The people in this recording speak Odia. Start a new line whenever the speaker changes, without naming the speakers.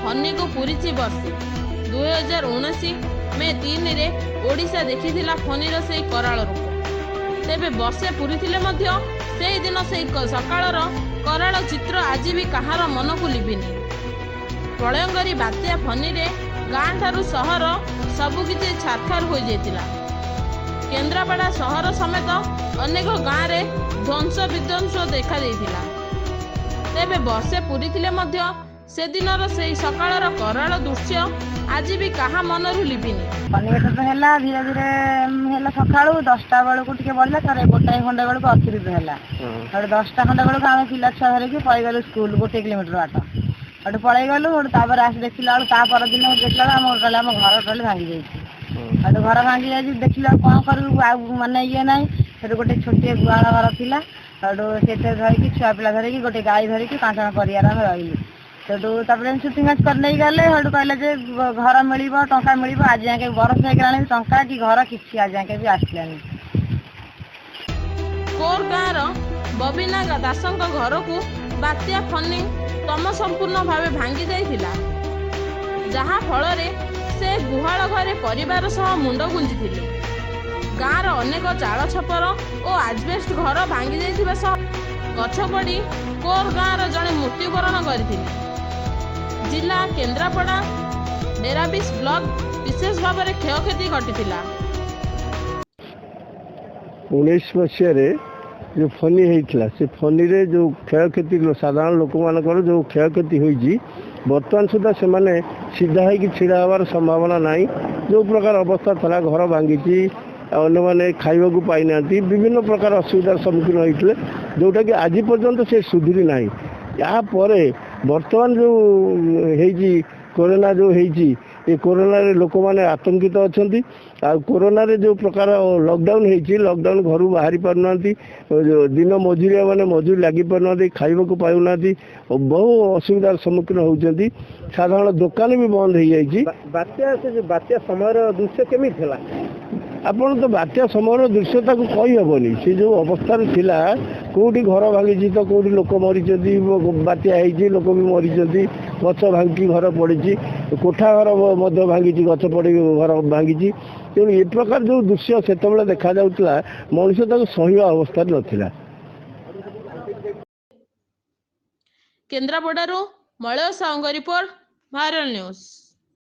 ଫନିକୁ ପୂରିଛି ବର୍ଷେ। 2019 ମେ 3ରେ ଓଡ଼ିଶା ଦେଖିଥିଲା ଫନିର ସେଇ କରାଳ ରୂପ। ତେବେ ବର୍ଷେ ପୂରିଥିଲେ ମଧ୍ୟ ସେଇଦିନ ସେଇ ସକାଳର କରାଳ ଚିତ୍ର ଆଜି ବି କାହାର ମନକୁ ଲିଭିନି। ପ୍ରଳୟଙ୍କରୀ ବାତ୍ୟା ଫନିରେ ଗାଁଠାରୁ ସହର ସବୁକିଛି ଛାରଖାର ହୋଇଯାଇଥିଲା। କେନ୍ଦ୍ରାପଡ଼ା ସହର ସମେତ ଅନେକ ଗାଁରେ ଧ୍ୱଂସ ବିଧ୍ୱଂସ ଦେଖାଦେଇଥିଲା। ତେବେ ବର୍ଷେ ପୂରିଥିଲେ ମଧ୍ୟ ସେଦିନର ସେଇ ସକାଳର କରାଳ ଦୃଶ୍ୟ ଆଜି ବି କାହା ମନରୁ ଲିଭିନି।
ଫନି ତ ହେଲା, ଧୀରେ ଧୀରେ ହେଲା। ସକାଳୁ 10ଟା ବେଳକୁ ଟିକେ ବଢିଲା, ତାପରେ 1 ଖଣ୍ଡେ ବେଳକୁ ଅତିରିକ୍ତ ହେଲା। ସେଠୁ 10ଟା ଖଣ୍ଡେ ବେଳକୁ ଆମେ ପିଲା ଛୁଆ ଧରିକି ପଳେଇଗଲୁ ସ୍କୁଲ, 1 କିଲୋମିଟର ବାଟ। ସେଠୁ ପଳେଇଗଲୁ। ସେଠୁ ତାପରେ ଆସି ଦେଖିଲା ବେଳକୁ, ତା ପରଦିନ ଦେଖିଲା ବେଳକୁ ଆମ ଟୋଟାଲି ଆମ ଘର ଟୋଟାଲି ଭାଙ୍ଗି ଯାଇଛି। ସେଠୁ ଘର ଭାଙ୍ଗି ଯାଇଛି, ଦେଖିଲା କ'ଣ କରିବୁ ଆଉ, ମାନେ ଇଏ ନାହିଁ। ସେଠୁ ଗୋଟେ ଛୋଟିଆ ଗୁହାଳ ଘର ଥିଲା। ସେଠୁ ସେଥିରେ ଧରିକି ଛୁଆ ପିଲା ଧରିକି, ଗୋଟେ ଗାଈ ଧରିକି 5 ଜଣ ପରିବାର ଆମେ ରହିଲୁ। ସେଠୁ ତାପରେ ସୁଟିଂ କରି ନେଇଗଲେ। ସେଠୁ କହିଲେ ଯେ ଘର ମିଳିବ, ଟଙ୍କା ମିଳିବ। ଆଜି ଯାକେ ବରଷ ହେଇଗଲାଣି, ଟଙ୍କା କି ଘର କିଛି ଆଜି ଯାକେ ବି ଆସିଲାନି।
କୋର ଗାଁର ବବିନା ଦାସଙ୍କ ଘରକୁ ବାତ୍ୟା ଫନି ତମ ସମ୍ପୂର୍ଣ୍ଣ ଭାବେ ଭାଙ୍ଗି ଯାଇଥିଲା, ଯାହା ଫଳରେ ସେ ଗୁହାଳ ଘରେ ପରିବାର ସହ ମୁଣ୍ଡ ଗୁଞ୍ଜିଥିଲେ। ଗାଁର ଅନେକ ଚାଳ ଛପର ଓ ଆଜବେଷ୍ଟ ଘର ଭାଙ୍ଗି ଯାଇଥିବା ସହ ଗଛ ପଡ଼ି କୋର ଗାଁର ଜଣେ ମୃତ୍ୟୁବରଣ କରିଥିଲେ। ଜିଲ୍ଲା କେନ୍ଦ୍ରାପଡ଼ା ଡେରାବିଶ ବ୍ଲକ ବିଶେଷ ଭାବରେ କ୍ଷୟକ୍ଷତି ଘଟିଥିଲା।
19 ମସିହାରେ ଯେଉଁ ଫନି ହେଇଥିଲା, ସେ ଫନିରେ ଯେଉଁ କ୍ଷୟକ୍ଷତି, ସାଧାରଣ ଲୋକମାନଙ୍କର ଯେଉଁ କ୍ଷୟକ୍ଷତି ହୋଇଛି, ବର୍ତ୍ତମାନ ସୁଦ୍ଧା ସେମାନେ ସିଧା ହେଇକି ଛିଡ଼ା ହେବାର ସମ୍ଭାବନା ନାହିଁ। ଯେଉଁ ପ୍ରକାର ଅବସ୍ଥା ଥିଲା, ଘର ଭାଙ୍ଗିଛି, ଅନ୍ୟମାନେ ଖାଇବାକୁ ପାଇନାହାନ୍ତି, ବିଭିନ୍ନ ପ୍ରକାର ଅସୁବିଧାର ସମ୍ମୁଖୀନ ହୋଇଥିଲେ, ଯେଉଁଟାକି ଆଜି ପର୍ଯ୍ୟନ୍ତ ସେ ସୁଧୁରି ନାହିଁ। ଏହାପରେ ବର୍ତ୍ତମାନ ଯେଉଁ ହେଇଛି କରୋନା, ଯେଉଁ ହେଇଛି, ଏ କରୋନାରେ ଲୋକମାନେ ଆତଙ୍କିତ ଅଛନ୍ତି। ଆଉ କରୋନାରେ ଯେଉଁ ପ୍ରକାର ଲକଡାଉନ୍ ହେଇଛି, ଲକଡାଉନ୍ ଘରୁ ବାହାରି ପାରୁନାହାନ୍ତି, ଦିନ ମଜୁରିଆ ମାନେ ମଜୁରି ଲାଗିପାରୁନାହାନ୍ତି, ଖାଇବାକୁ ପାଉନାହାନ୍ତି, ବହୁ ଅସୁବିଧାର ସମ୍ମୁଖୀନ ହେଉଛନ୍ତି। ସାଧାରଣ ଦୋକାନ ବି ବନ୍ଦ ହେଇଯାଇଛି।
ବାତ୍ୟା, ସେ ଯେଉଁ ବାତ୍ୟା ସମୟର ଦୃଶ୍ୟ କେମିତି ଥିଲା?
ଆପଣ ତ ବାତ୍ୟା ସମୟର ଦୃଶ୍ୟ ତାକୁ କହିହେବନି। ସେ ଯେଉଁ ଅବସ୍ଥାରେ ଥିଲା, କେଉଁଠି ଘର ଭାଙ୍ଗିଛି ତ କେଉଁଠି ଲୋକ ମରିଛନ୍ତି। ବାତ୍ୟା ହେଇଛି, ଲୋକ ବି ମରିଛନ୍ତି। ଗଛ ଭାଙ୍ଗିକି ଘର ପଡ଼ିଛି, କୋଠା ଘର ମଧ୍ୟ ଭାଙ୍ଗିଛି, ଗଛ ପଡ଼ି ଘର ଭାଙ୍ଗିଛି। ତେଣୁ ଏ ପ୍ରକାର ଯେଉଁ ଦୃଶ୍ୟ ସେତେବେଳେ ଦେଖାଯାଉଥିଲା, ମଣିଷ ତାକୁ ସହିବା ଅବସ୍ଥାରେ ନଥିଲା।
କେନ୍ଦ୍ରାପଡ଼ାରୁ ମଳୟ ସାହୁଙ୍କ ରିପୋର୍ଟ, ଭାଇରାଲ ନ୍ୟୁଜ୍।